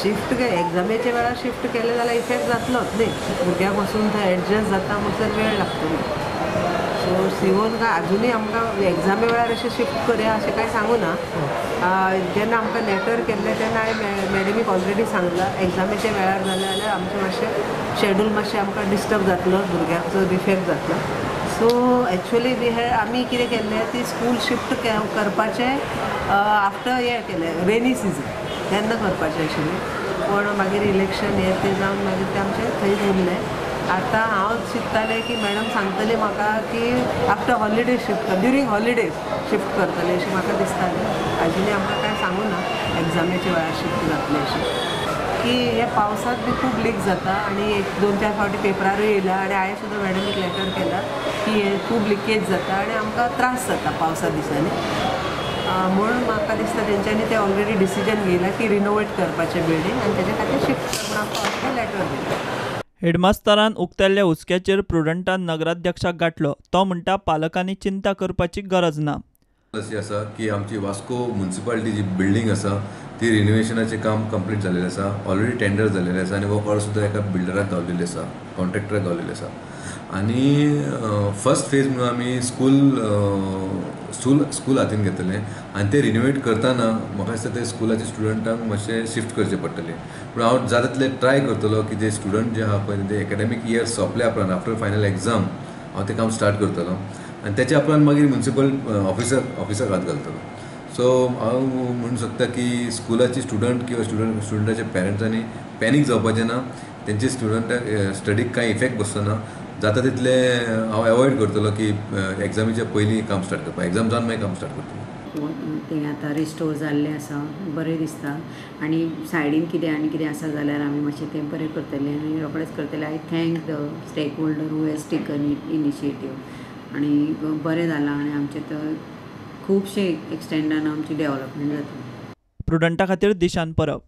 Shift एग्जामेच्या वेळार shift केलें जाल्यार इफेक्ट जातलोच न्ही, भुरग्यांक वचून थंय एडजस्ट जाता म्हणसर वेळ लागतलो. सो सीओन काय अजुनूय आमकां एग्जामे वेळार अशें शिफ्ट करया अशें कांय सांगू ना. जेन्ना आमकां लेटर केल्लें तेन्ना हांवें मॅडमीक ऑलरेडी सांगलां एग्जामेच्या वेळार जालें जाल्यार आमचें मातशें शेड्यूल मातशें आमकां डिस्टर्ब जातलो, भुरग्यांचो इफेक्ट जातलो. सो एक्चुअली we had आमी कितें केल्लें ती स्कूल शिफ्ट करपाचें आफ्टर हें केलें रेनी सिजन तेन्ना करपाचें आशिल्लें, पूण मागीर इलेक्शन हें तें जावन मागीर तें आमचें थंयच उरलें. आतां हांव चिंत्तालें की मॅडम सांगतली म्हाका की आफ्टर हॉलिडे शिफ्ट कर, ड्युरींग हॉलिडेज शिफ्ट करतलें अशें म्हाका दिसतालें. आजुनूय आमकां कांय सांगू ना एग्जामेच्या वेळार शिफ्ट जातलें अशें. की हे पावसांत बी खूब लीक जाता आनी एक 2-4 फावटी पेपरारूय येयला आनी हांवें सुद्दां मॅडमीक लेटर केला की हे खूब लिकेज जाता आनी आमकां त्रास जाता पावसा दिसांनी. म्हणून म्हाका दिसता तेंच्यांनी ते ऑलरेडी डिसिजन घेयला की रिनोवेट करपाचें बिल्डींग आनी तेजे खातीर शिफ्ट कर म्हूण आमकां असो लेटर दिला. हेडमास्तरान उक्तायल्ल्या हुस्क्याचेर प्रुडंटान नगराध्यक्षाक गाठलो. तो म्हणटा पालकांनी चिंता करपाची गरज ना. अशी आसा की आमची वास्को म्युनिसिपालिटी जी बिल्डींग आसा ती रिनोवेशनाचें काम कंप्लीट जाल्लें आसा, ऑलरेडी टेंडर जाल्लें आसा आनी हो ऑर्डर सुद्दां एका बिल्डराक गावलेली आसा, कॉन्ट्रॅक्टराक गावलेली आसा. आनी फर्स्ट फेज म्हणून आमी स्कूल स्कूल हातीन घेतलें आनी ते रिनोवेट करतना म्हाका दिसता ते स्कुलाचे स्टुडंटांक मातशें शिफ्ट करचें पडटलें. पूण हांव जाता तितलें ट्राय करतलो की जे स्टुडंट जे आहा पळय ते एकाडेमीक इयर सोंपल्या उपरांत आफ्टर फायनल एग्जाम हांव तें काम स्टार्ट करतलो आनी तेच्या उपरांत मागीर म्युनिसिपल ऑफिसाक हात घालतलो. सो हांव म्हणूंक शकता की स्कुलाची स्टुडंट किंवा स्टुडंटाच्या पेरंट्सांनी पॅनीक जावपाचें ना, तेंचे स्टुडंटाक स्टडीक कांय इफेक्ट बसचो ना. जाता तितलें हांव एवॉयड करतलो की एग्जामीच्या पयलीं काम स्टार्ट करपाक, एग्जाम जावन मागीर काम स्टार्ट करतलो. तें आतां रिस्टोर जाल्लें आसा, बरें दिसता आनी सायडीन कितें आनी कितें आसा जाल्यार आमी मातशें तें बरें करतलें आनी रोखडेंच करतलें. I thank the stakeholder who has taken initiative आनी बरें जालां आनी आमचें तर खुबशें एक्सटेंडान आमची डेवलपमेंट जाता. प्रुडंटा खातीर दिशान परब.